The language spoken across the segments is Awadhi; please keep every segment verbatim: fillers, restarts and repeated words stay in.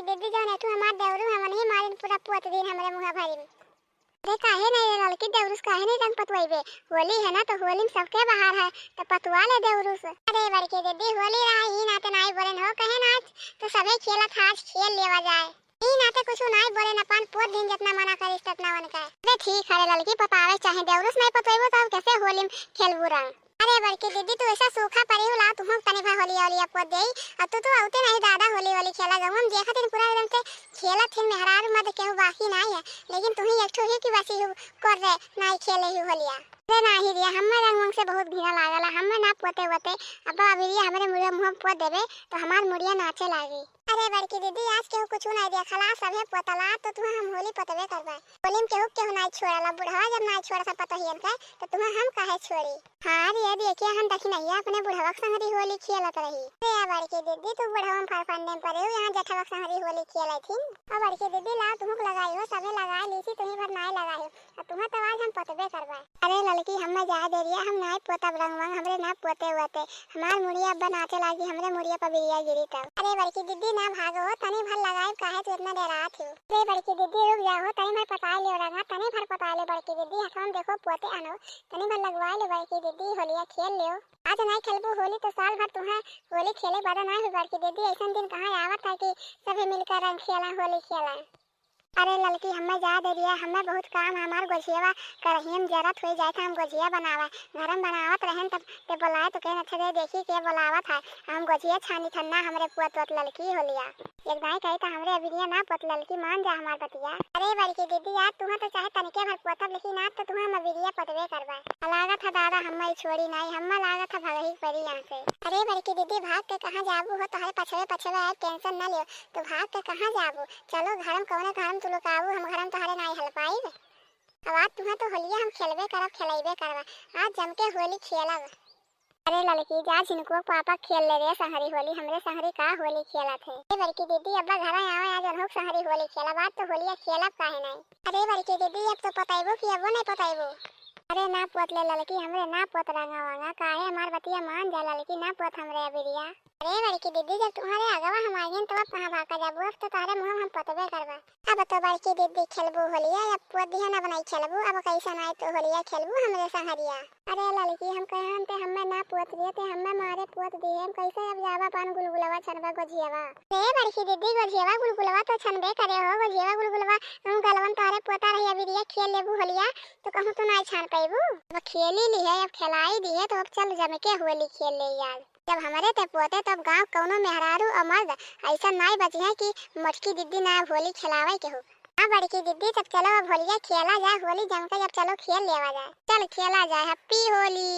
दीदी, जौन एठू हमार देवरू हमन ही मारिन पूरा पोत दिन हमरे मुँहा भरी में। अरे काहे नहीं रे ललकी देवरुस, काहे नहीं रंग पतवइबे? होली है ना, तो होली में सबके बहार है, तो पतवा ले देवरुस। अरे बड़की दीदी, होली रहा, ई नाते नाई बोलेन हो, कहे ना आज तो सभे खेलत है, आज खेल लेवा जाए। ई नाते कुछ नाई बोलेन, अपन पोत दिन जितना मना करिस ततना उनका। अरे ठीक है रे ललकी, पतावे चाहे देवरुस नहीं पतवइबो, तो अब कैसे होली में खेलबू रंग? अरे बड़की दीदी, तू ऐसा सूखा परी हो, ला तुहूँ तनी भर होलिया ओलिया पोत देई। अब तू, तू औते नहीं दादा होली वोली खेला, गौवा में देखत हन पूरा एकदम से खेलत हन मेहरारू मर्द केहू बाकी नहीं है, लेकिन तू ही एक ठो ही की बसी हो कर रे, नहीं खेले ही होलिया। अरे नाही रे, हमें रंग वंग से बहुत घिना लागला, हमें ना पोते वोते। अब अबिरिया हमरे मुड़िया मुँह में पोत देबे तो हमार मुड़िया नाचे लागी। अरे बड़की दीदी, आज केहू कुछ नहीं देखला, सभे पोतला, तो तुहे हम होली पतबे करबा। होली में केहू केहू नाई छोड़ला, बुढ़वा जब नाई छोड़ा था पतोहियन के, तो तुहे हम काहे छोड़ी? हाँ रे, देखिए हम दखिनैया अपने बुढ़वा के संगरी होली खेलत रही। अरे बड़की दीदी, तू बुढ़वा में फरफंडे में पड़े हो, यहाँ जेठवा के संगरी होली खेलत थी। और बड़की दीदी, ला तुहूँ के लगाई हो, सभे लगाए लीसी, तुही भर नाई लगाई हो, और तुहे तो आज हम पतबे करबा। अरे ललकी, हमें जाए दे रिया, हम नाई पोतब रंग वंग, हमरे ना पोते वोते। हमार मुड़िया अब नाचे लागी, हमरे मुड़िया पर बिरिया गिरी तब। अरे बड़की दीदी ना भागो हो, तनी भर लगाइब, काहे तू इतना डेरात हो? अरे बड़की दीदी रुक जाओ हो, तनी भर पताए लियो रंगा, तनी भर पताए लियो बड़की दीदी, हथवा में देखो पोते आनो, तनी भर लगवाए लियो बड़की दीदी, होलिया खेल लियो। आज नहीं खेलबू होली तो साल भर तुहे होली खेले बदा नहीं हो बड़की दीदी, ऐसन दिन कहाँ आवत है कि सभी मिलकर रंग खेला, होली खेला। अरे ललकी, हमें जा दे रिया, हमें बहुत काम है, हमार गोझियावा करहिया में जरत हुई जाए था, हम गोझिया बनावा, घर में बनावत रहन तब ते बोलाए तो कहन, "अच्छा दे देखी के बोलावत है, हम गोझिया छानी थन ना, हमरे पुअत पुअत ललकी होलिया।" एक दाई कही तो हमरे अबिरिया ना पुअत ललकी, मान जा हमार बतिया। अरे बड़की दीदी, यार तुहे तो चाहे तनिके भर पुअतब, लेकिन आज तो तुहे हम अबिरिया पतबे करबा। लागत है दादा हमें छोड़ी नहीं, हमें लागत है भगही परी यहाँ से। अरे बड़की दीदी, भाग के कहाँ जाबू हो, तोहरे पछवे पछवे आए, tension ना लियो, तो भाग के कहाँ जाबू? चलो घर में, कौने घर में तू लुकाबू, हम घर में तोहरे नाई हल पाइब। अब आज तुहे तो होलिया हम खेलबे करब, खेलैबे करब, आज जम के होली खेलब। अरे ललकी, जा झिनकुआ पापा खेल ले रे संहरी होली, हमरे संहरी का होली खेलत है। अरे बड़की दीदी, अब्बा घर आवे, आज अनहुक संहरी होली खेलब, आज तो होलिया खेलब काहे नहीं? अरे बड़की दीदी, अब तो पतैबो कि अबो नहीं पतैबो? अरे ना पोत ले ललकी, हमरे ना पोत रंगा वांगा, काहे हमार बतिया मान जा ललकी, ना पोत हमरे अबिरिया। अरे बड़की दीदी, जब तुम्हारे आगवा हम आइहन, तब अब कहाँ भागा जाबू? अब तो तोहरे मुँह में हम पतबे करबा। अब तो बड़की दीदी खेलबू होलिया, अब पोत दिहन, अब नहीं खेलबू, अब कैसे नहीं तो होलिया खेलबू हमरे संहरिया। अरे ललकी, हम कहन ते हमें ना पोत दिए, ते हमें मारे पोत दिए, हम कैसे अब जाबा पान गुलगुलवा छनबा गोझियावा। रे बड़की दीदी, गोझियावा गुलगुलवा तो छनबे करे हो, गोझियावा गुलगुलवा हम गलवन तोहरे पोता रही, अबिरिया खेल लेबू होलिया, तो कहूँ तू नहीं छान पैबू। अब खेली ली है, अब खेलाई दी है, तो अब चल जम के होली खेल ले यार। जब हमरे ते पोते, तब गाँव कौनो मेहरारू और मर्द ऐसा नाई बचिहैं कि मोटकी दीदी ना होली खेलावे केहू। हाँ बड़की दीदी, तब चलो अब होलिया खेला जाए, होली जम के अब चलो खेल लेवा जाए। चल खेला जाए, happy होली।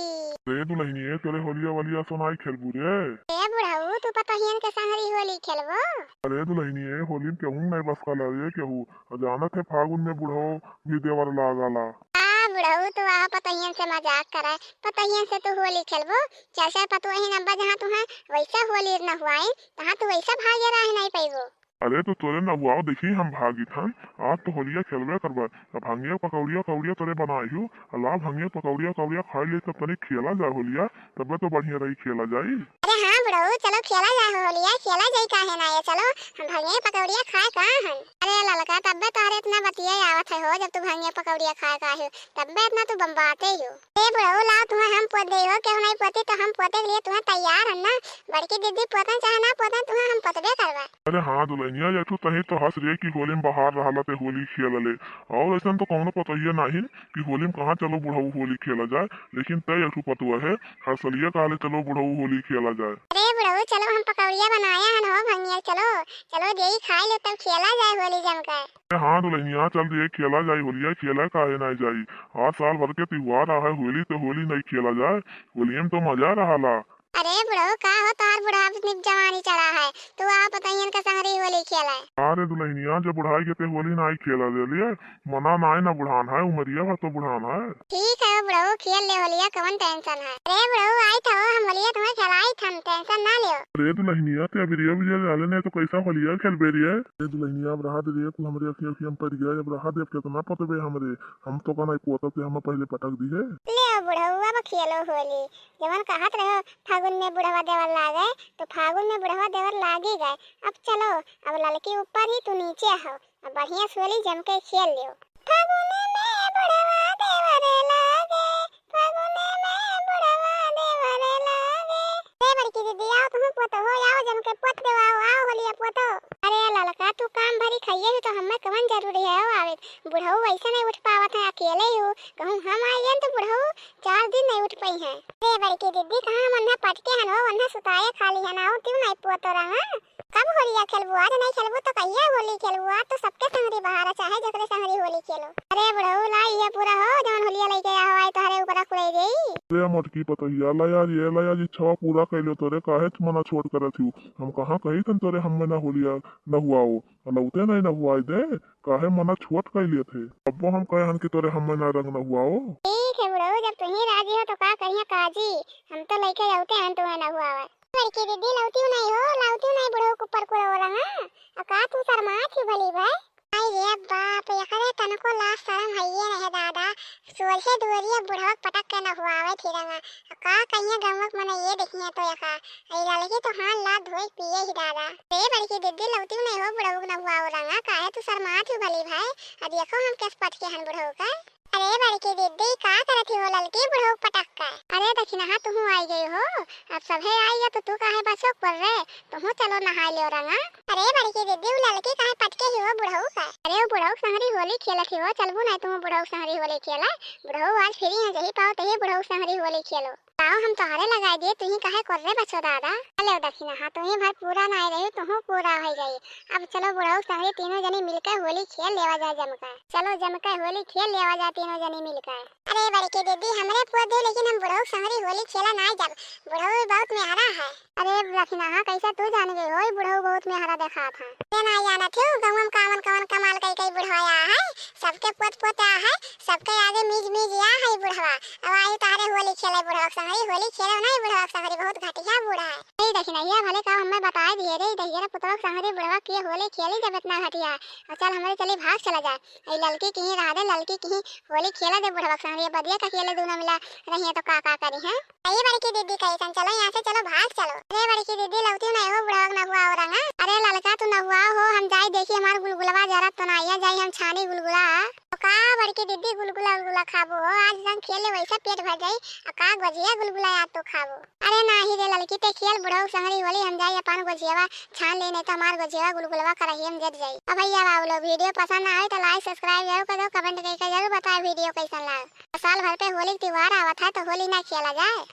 रे दुलहिनिये, तोरे होलिया वलिया सो नाई खेलबू रे। ए बुढ़ऊ, तू पतोहियन के संगरी होली खेलबो? अरे दुलहिनिये, होली में केहू नाई बस का लगे केहू। जानत है फागुन में बुढ़ऊ भी देवर लागला। आ बुढ़ऊ, तू आह पतोहियन से मजाक करे, पतोहियन से तू होली खेलबो? चल चल पतोहिन अब्बा, जहाँ तुहाँ वैसा होली न हुआइन, तहाँ तू वैसा भागे रहे नहीं पैबो। अरे तो तोरे नहुआओ देखी हम भागित हन, आज तो होलिया खेलबे करबे। अब भंगिया पकौड़िया कौड़िया तोरे बनाई हूँ, अला भंगिया पकौड़िया कौड़िया खाई ले तब तनी खेला जाए होलिया, तबे तो बढ़िया रही खेला जाई। अरे हाँ बुढ़ऊ, चलो खेला जाए होलिया, खेला जाई काहे ना ये, चलो हम भंगिया पकौड़िया खाए का हन। अरे ललका, तबे तोहरे इतना बतिया आवत है हो, जब तू भंगिया पकौड़िया खाए का हो, तबे इतना तू बम्बाते हो। ए बुढ़ऊ, लाओ तुहाँ हम पोत दे हो, केहू नहीं पोती तो हम पोते के लिए तुहाँ तैयार हन ना। बड़की दीदी पोतन चाहे ना पोतन, तुहाँ हम पोतबे करबा। अरे हाँ दुलहिनिया, एक ठो तही तो हंस रे कि होली में बाहर रहला ते होली खेल ले। और ऐसन तो कौनो पतोहिया नाहिन कि होली में कहाँ चलो बुढ़ऊ होली खेला जाए, लेकिन तय एक ठो पतुआ है, हर सलिया कहले चलो बुढ़ऊ होली खेला जाए। अरे बुढ़ऊ, चलो हम पकौड़िया बनाया हन हो भंगिया, चलो, चलो देई खाई ले तब खेला जाए होली जमकर। अरे हाँ दुलहिनिया, चल रे खेला जाए होलिया, खेला काहे ना जाई। आज साल भर के त्योहार आहे होली, तो होली नहीं खेला जाए, होलिये में तो मजा रहला। अरे बुढ़ऊ, का हो तोहार बुढ़ाप में जवानी चढ़ा है, तू आ पतोहियन के संगरी होली खेला है। अरे दुलहिनिया, जब बुढ़ाई के ते होली नाई खेला ले लिए, मना नाई ना बुढ़ान है, उमरिया भर तो बुढ़ान है। ठीक है बुढ़ऊ, खेल ले होलिया, कौन tension है। अरे बुढ़ऊ, आई था हो, हम होलिया तुम्हें खेलाई था, tension ना लियो। अरे दुलहिनिया, ते अबिरिया बिरिया डाले नहीं तो कैसा होलिया खेलबे रिया? अरे दुलहिनिया, अब रहा दे रे, कुल हमरे अखिया अखिया में पड़ गया, अब रहा दे, अब कितना पतबे हमरे, हम तो का नाई पोतब ते हमें पहले पटक दी है। ले बुढ़ऊ, अब खेलो होली। जवन कहत रहो फागुन में बुढ़वा देवर लागे, तो फागुन में बुढ़वा देवर लागी गए। अब चलो, अब ललकी ऊपर ही तू नीचे हो, अब बढ़िया से होली जम के खेल लियो। फागुन में बुढ़वा देवर लागे, फागुन में बुढ़वा देवर लागे। ए बड़की दीदी, आओ तुम पोतो हो, आओ जम के पोत देवाओ, आओ होलिया पोतो। अरे ललका, तू काम भरी खाइए हो तो हमें कवन जरूरी है हो आवे? बुढ़ऊ वैसे नहीं उठ पावत है, अकेले ही हो। कहूँ हम आइए तो बुढ़ऊ चार दिन नहीं उठ पाई है। अरे बड़की दीदी, कहाँ हम अन्हा पटके हन हो, अन्हा सुताए खाली हन, आओ क्यों नहीं पोतो रहा? कब होलिया खेलबू? आज नहीं खेलबू तो कहिया होली खेलबू? आज तो सबके संगरी बहारा, चाहे जकरे संगरी होली खेलो। अरे बुढ़ऊ, ला ये पूरा हो, जवन होलिया लेके आहो, आई तोहरे ऊपर कुड़े देई। अरे मोटकी पतोहिया, ला यार, ये ला यार, इच्छावा पूरा कैलो तोरे, काहे मना छोट करत हूँ? हम कहाँ कही थन तोरे हमें ना होलिया नहुआओ, लौते नहीं नहुआई दे, काहे मना छोट कैले थे? अब्बो हम कहे हन कि तोरे हमें ना रंग नहुआओ। ठीक है बुढ़ऊ, जब तुही राजी हो तो का करिया काजी, हम तो लेके जाते हैं तुम्हें नहुआवे। बड़की दीदी, लौतियो नहीं हो, लौतियो नहीं बुढ़ऊ के ऊपर कुल हो रहा। आ का तू शर्मात ही भली भाई? आई रे बाप, एकरे तनको लाज शरम हइये नहीं दादा। सोझे दुआरिया बुढ़वा पटक के नहुआवे थी रंगा। आ का कहिए गौवा के मने ये देखिए तो यका। आई ललकी तो हाथ लात धोए पिए ही दादा। रे बड़की दीदी, लौतियो नहीं हो बुढ़ऊ के नहुआओ रंगा, काहे तू शर्मात ही भली भाई? अब देखो हम कैसे पटके हन बुढ़ऊ का। अरे बड़की दीदी, का करत ही हो ललकी बुढ़ऊ पटक के? अरे दखिनहा, तुहू आई गई हो, अब सभे आई है तो तू काहे बचो कर रे, तुहू चलो नहाए लियो रंगा। अरे बड़की दीदी, उ ललकी काहे पटके ही हो बुढ़ऊ का? अरे उ बुढ़ऊ संगरी होली खेलत ही हो, चलबू नहीं तुहू बुढ़ऊ संगरी होली खेला? बुढ़ऊ आज फ्री है, जही पाओ तही बुढ़ऊ संगरी होली खेलो। आओ हम तोहरे लगाई दिए, तुही काहे कर रे बचो दादा। अले दखिनहा, तुही भर पूरा नहीं रही, तुहू पूरा हो जाई। अब चलो बुढ़ऊ संगरी तीनों जनी मिलकर होली खेल लेवा जाए जमकर। चलो जमकर होली खेल लेवा जाए तीनों जनी मिलकर। अरे बड़की दीदी, हमरे पोत दे, लेकिन हम बुढ़ऊ संगरी होली खेला ना जब। बुढ़ऊ बहुत मेहरा है। अरे दखिनहा, कैसे तू जान गई हो, बुढ़ऊ बहुत मेहरा देखा था। ते ना जाना थे, गाँव में कावन कावन कमाल कई कई बुढ़वा आ है, सबके पोत पोत आ है, सबके आगे मीज मीज आ है बुढ़वा। अब आई तारे होली खेले बुढ़वा संगरी, होली खेले नहीं बुढ़वा संगरी, बहुत घटिया बूढ़ा है। ए दखिनहा, भले का हमें बताए दिए रे, दहिया पुतवा संगरी बुढ़वा के होली खेली जब इतना घटिया। और चल हमरे चली भाग चला जाए। ए ललकी कहीं रह दे, ललकी कहीं होली खेला दे बुढ़वा संगरी, बदिया का खेले दोनों मिला रही है तो का का करी है। ए बड़की दीदी कैसन, चलो यहाँ से चलो भाग चलो। अरे बड़की दीदी, लौती नहीं हो बुढ़वा नहुआ हो रंगा। अरे ललका तू नहुआ हो, हम जाई देखी हमार गुलगुलवा जरा तो ना, या जाई हम छानी गुलगुला। तो का बड़की दीदी गुलगुला उलगुला खाबो हो? आज रंग खेले वैसे पेट भर जाई। आ का गोझिया गुलगुला याद तो खाबो। अरे नाही रे ललकी, ते खेल बुढ़ऊ संगरी होली, हम जाई अपन गोझियावा छान ले, नहीं तो हमार गोझियावा गुलगुलवा करहिया में जर जाई। अब भैया बाबू लोग, video पसंद आए तो like subscribe जरूर कर दो, comment करके जरूर बताए video कैसन लाग। साल भर पे होली के त्योहार आवत है तो होली ना खेला जाए।